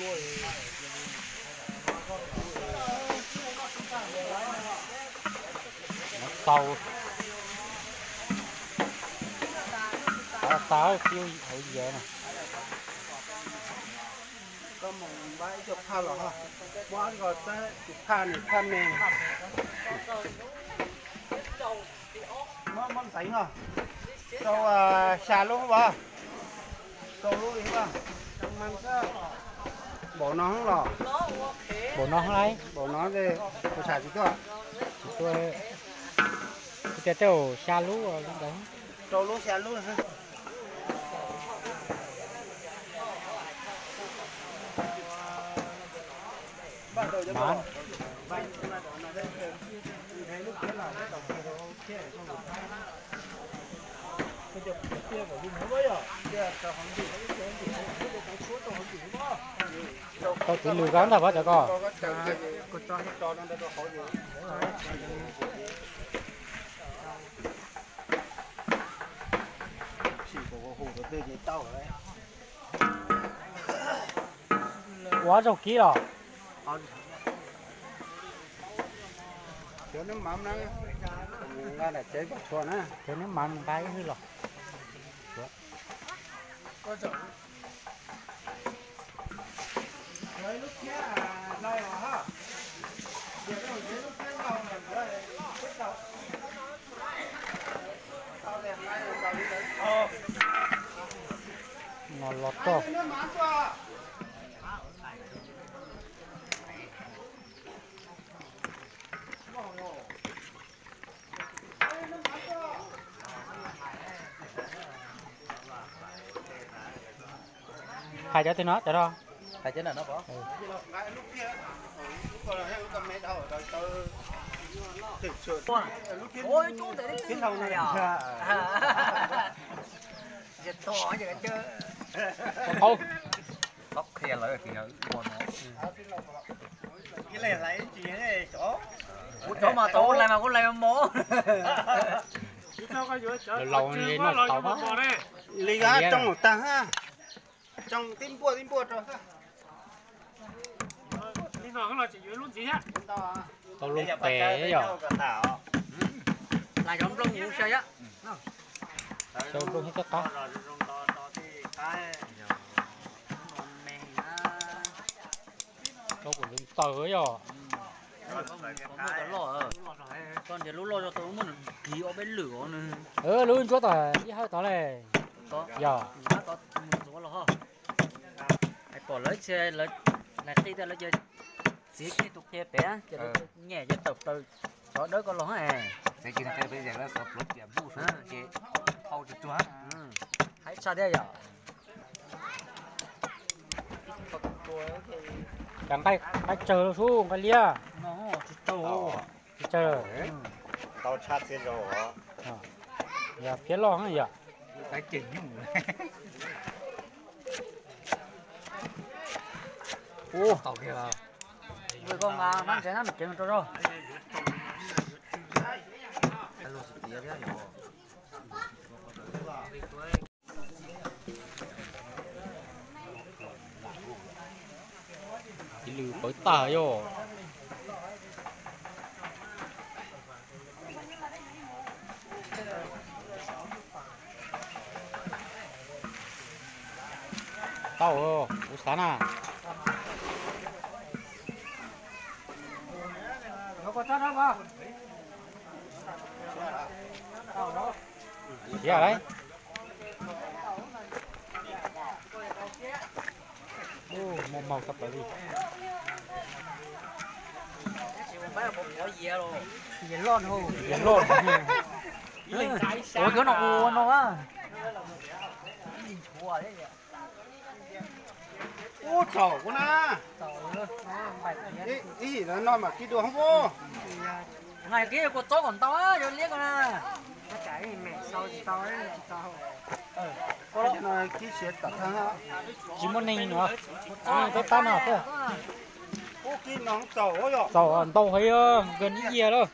Tau, tau, tau, hauv yias na. Koj mus npaj ib co phaj los, muab ib co txawb tus phaj nws phaj me. Muab, muab ntxeev os. Rau xya lub as. Rau lub li as. Npaum no los? Npaum no lauj? Npaum no es kuv tham tsis tuaj. Tsis tuaj. Kuv tias tej zaum xya lub li ntawd. Rau lub xya lub. Tau tiv lws koj ntag pab cov ko. Ua zaug kib los? Cov neb mam nqa ib hwj los. No los toj. Hais cov twg no cov no. Hais cov no no. Qhov qhia lawv ua no. Kuv cov mas tau lais mas kuv lais mos. Laus laus li no tau mas. Li tag, tsoo tib npuaj tib npuaj rau. Tau lub pem yom. Lais cov nplooj mus xyaw. Xyaw nplooj thiab qab. Rau kuv ntxaws yom. Koj nrhiav lub loj tau muaj nws kis ob peb lwm os nws. Lub ntsuab tom ib hawm tod le. Yog. Hais pom lawv txhia lawv hais qij tias lawv ces txiav kiag tus qhia pem ces lawv nyem ces tawm plaws cov dawb ko los. Txiav kiag pem ces lawv xuas pluav tiam npuj ces hau tsuag tsuag. Haib tshaj thiab yom. Cas nqaij tsawg lawm sub, nqaij liab. Tsis tsawg, tsis tsawg. Tau tshaj txiav zaus. Yog phiab loj yom. Ub, tau kiag. Koj nqa nab ntsev nab ceev rau zog. Ib lwm pawv tag yom. Tau, kuv xav na. Siav lauj. Ub, muaj maug tshaj plaws li. Yias loj, yias loj. Ua cov no ua no a. Ub, tsaum kuv na. Ib yim no mas kib dua hoob ub. Hais kib kua txob kom ntau, yog liab ko na. Kib siav tam thaj. Tsis muaj neeg no. Peb pab no thiab. Txaum ntau heev, nkaus ib yias lawm.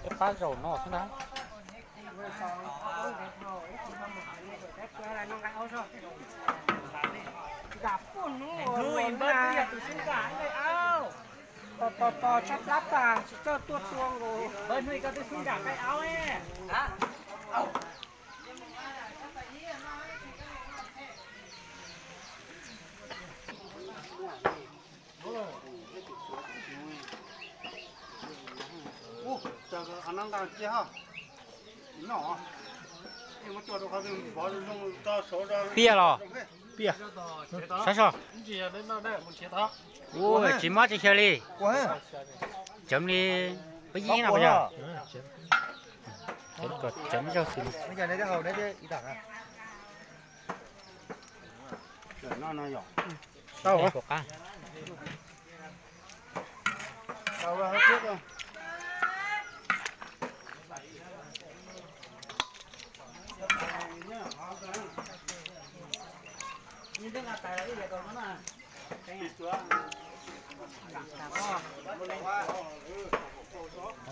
Peb pab zaum no xwb ntag. Tos, tos, tos, tshaj plab tas, tsis txawj tuaj tua nkaus. Piaj los? Piaj. Sab so. Ua tsis mob tsis xyaw li. Cawv li peb yig no puas yog? Cawv zaug xwb no. Tau.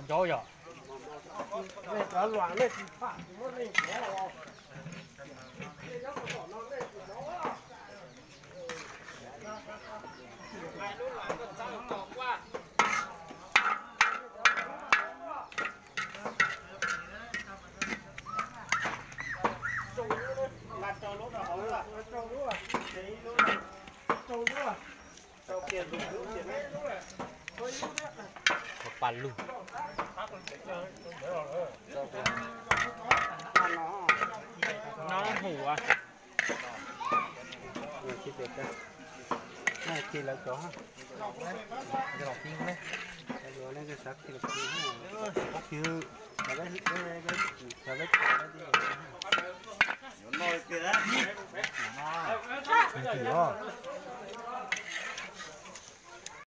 Ncauj yog. Qhov pa lug. No hum. Ces lawv cov, xav